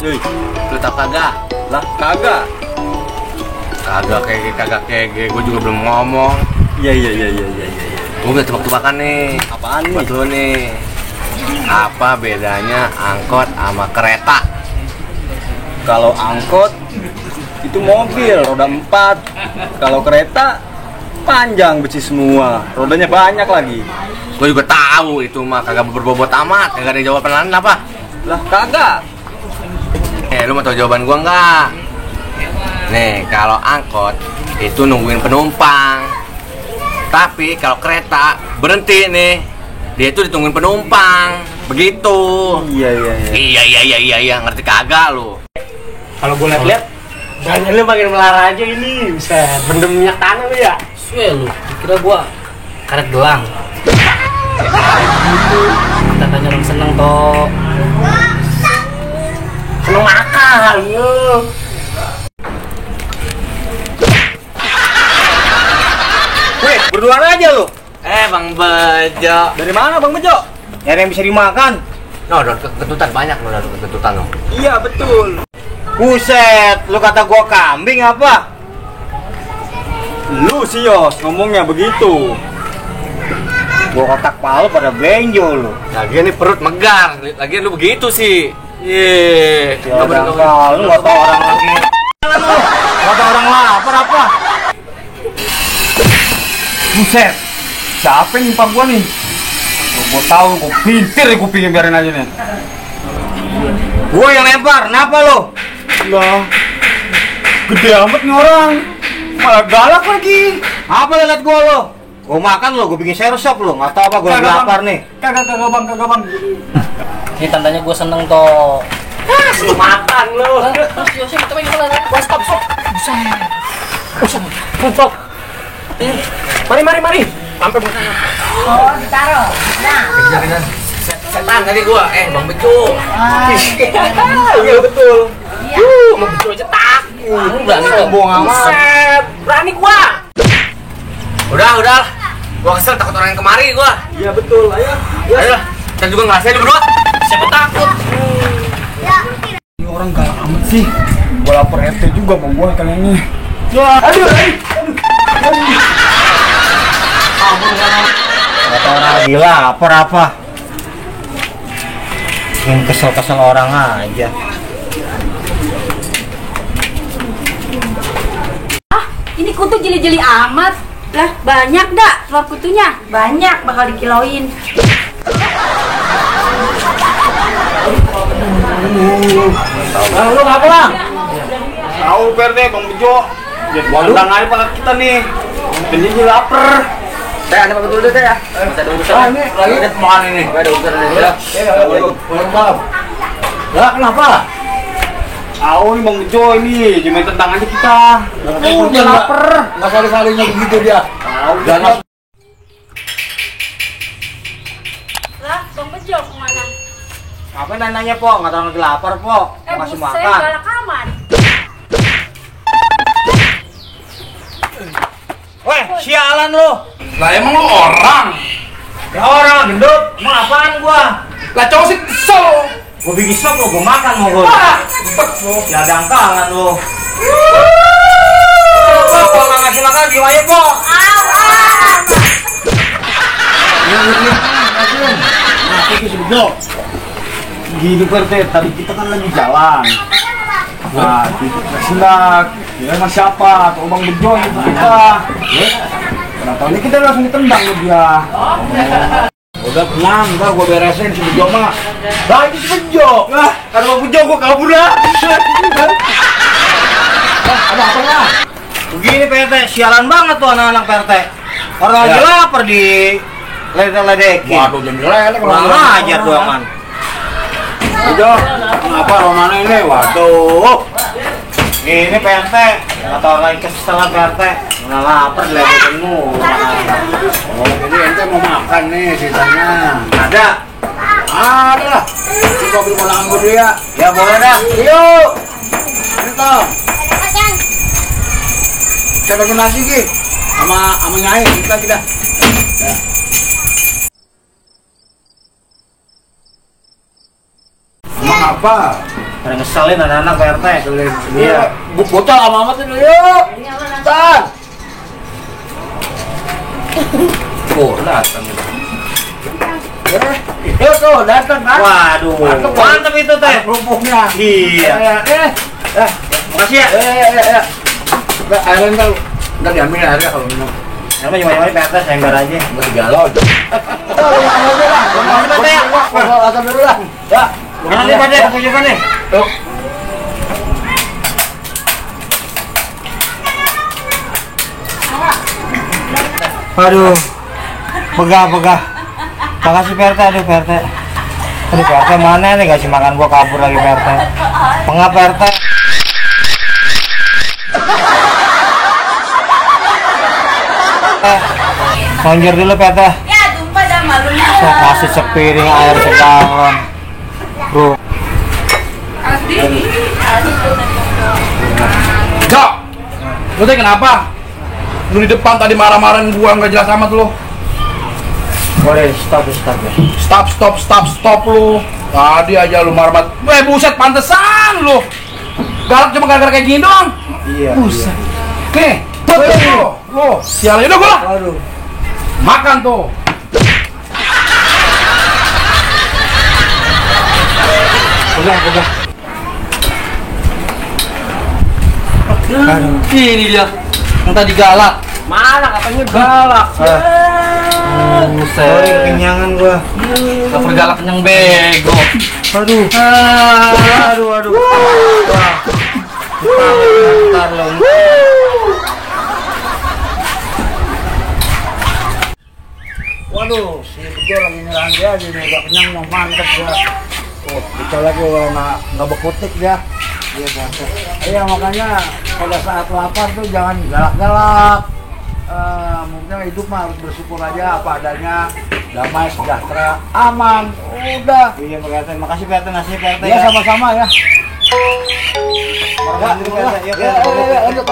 Lu tau kagak? Lah kagak. Kagak kayak gue juga belum ngomong. Iya. Gue udah tebak-tebakan nih. Apaan nih? Buat lu nih. Apa bedanya angkot sama kereta? Kalau angkot itu mobil roda 4. Kalau kereta panjang besi semua, rodanya banyak lagi. Gue juga tahu itu mah kagak berbobot amat. Kagak ada jawaban lain apa? Lah kagak. Lu mau tahu jawaban gua nggak? Nih, kalau angkot itu nungguin penumpang. Tapi kalau kereta berhenti nih, dia itu ditungguin penumpang. Begitu. Iya, ngerti kagak lu? Kalau gue lihat-lihat, badan lu makin melara aja ini. Bisa bendem minyak tanah lu ya? Suwe lu, kira gua karet gelang. Katanya orang seneng toh. Seneng makan lu. Weh, berduaan aja lu. Bang Bejo. Dari mana Bang Bejo? Nyari yang bisa dimakan. No, udah ketutan banyak lo, udah ketutan lo. Iya betul. Buset, lu kata gua kambing apa? Lu sih Yos ngomongnya begitu. Gua kotak palu pada benjol lu. Lagian nih perut megar. Lagian lu begitu sih. Iya. Ya lu nggak tau orang lagi. Nggak tau orang lapar apa? Buset, siapa yang nyimpak gua nih? Gua tahu, gua pintir ya kupingin, biarin aja nih. Gua yang lempar, kenapa lo? Lah, gede amat nih orang. Malah galak lagi. Apa lo liat gua lo? Gua makan lo, gua bikin serosop lo, nggak tahu apa gua lagi lapar nih. Kagak bang. Ini tandanya gua seneng toh. Lu makan lo. Terus Yosi kita main bola. Gua stop. Buset. Mari. Sampai bukan. Oh, ditaruh. Nah. Setan tadi gua. Bang Bejo. Iya betul. Mau betul aja takut. Berani tuh. Bohong amat. Buset, berani gua. Udah. Gua kesel takut orang yang kemari gua. Iya betul. Ayo. Ayo, kita juga ngerasain berdua. Siapa takut? Ini orang galak amat sih. Gua lapar RT juga mau gua kali ini. Ya, aduh. Kata orang lagi lapar apa? Yang kesel-kesel orang aja. Ini kutu jeli-jeli amat. Lah, banyak dah telur kutunya. Banyak, bakal dikiloin. Lu ngapa lang? Tahu PRT Bang Bejo. Wadang aja pada kita nih. Ini lapar. Ada apa betul deh ya? Ada urusan. Ini lagi Ada pemakan ini. Ada urusan ini. Lah kenapa? Tahu nih Bang Bejo ini, cuma tentang aja kita. Udah lapar. Nggak kali-kalinya begitu dia. Lah, Bang Bejo kemana? Apa nanya po? Nggak tahu lagi lapar po. Masih buset, makan. galak amat. Weh, sialan lu. Lah emang lo orang? Ya orang gendut. Mau apaan gua? Lah cowok sih kesel. Gua bikin sop lu, gua makan mau gua. Ya dangkalan lu. Kalau nggak ngasih makan gimana po? Gini PRT, tadi kita kan lagi jalan. Nah, kita sendak. Ya sama siapa? Atau Bang Bejo gitu kita. Kenapa ini kita langsung ditendang ke dia. Udah tenang, ntar gua beresin si Bejo mah. Lah ini si Bejo. Lah, ada Bang Bejo gua kabur lah. Ada apa lah? Begini PRT, sialan banget tuh anak-anak PRT. Orang lagi lapar di ledek-ledekin. Waduh, jam jelek Kurang ajar tuh aman. Bejo, kenapa Romana ini? Waduh. Ini PRT, kata orang kesel PRT. Udah lapar diledekin mulu. Oh, jadi ente mau makan nih sisanya. Ada? Ada lah. Coba beli polangan gua dulu ya. Ya boleh dah. Yuk. Ini toh. Saya bagi nasi Ki. Sama Nyai, kita kita. Ya. Emang apa? Pada ngeselin anak-anak Pak RT. Iya. Bocah lama amat itu yuk. Ntar. Oh, datang. Itu tuh datang kan. Waduh. Mantap itu teh. Kerupuknya. Iya. Makasih ya. Ya. Airnya ntar diambil airnya kalau minum. Emang gimana Pak RT sayang aja. Nggak galon. Asam dulu lah. Ya. Mana nih Pak Dek? Tunjukkan nih. Tuh. Aduh. Begah. Makasih Pak RT, aduh Pak RT. Aduh Pak RT mana nih kasih makan gua kabur lagi Pak RT. Pengap Pak RT. Lonjor dulu Pak RT. Ya, tumpah dah malunya. Saya kasih sepiring air segalon. Bro. Jok. Lu teh kenapa? Lu di depan tadi marah-marahin gua nggak jelas amat lu. Boleh stop ya. Stop lu. Tadi aja lu marah-marah. Buset pantesan lu. Galak cuma gara-gara kayak gini doang. Iya. Buset. Nih, lu. Sialan udah gua. Aduh. Makan tuh. Udah. Ini dia. Yang tadi galak. Mana katanya galak? Sorry kekenyangan gua. Gak pergalak kenyang bego. Aduh. Aduh. Wah. Bentar lo. Waduh, si Bejo lagi nyerang dia, dia udah kenyang mau mantep dia. Oh, kita lagi kalau nggak bekutik dia. Iya biasa. Iya makanya pada saat lapar tuh jangan galak-galak. Mungkin hidup mah harus bersyukur aja apa adanya, damai, sejahtera, aman. Udah. Iya Pak RT, makasih Pak RT, ngasih Pak RT. Iya sama-sama ya. Lanjut.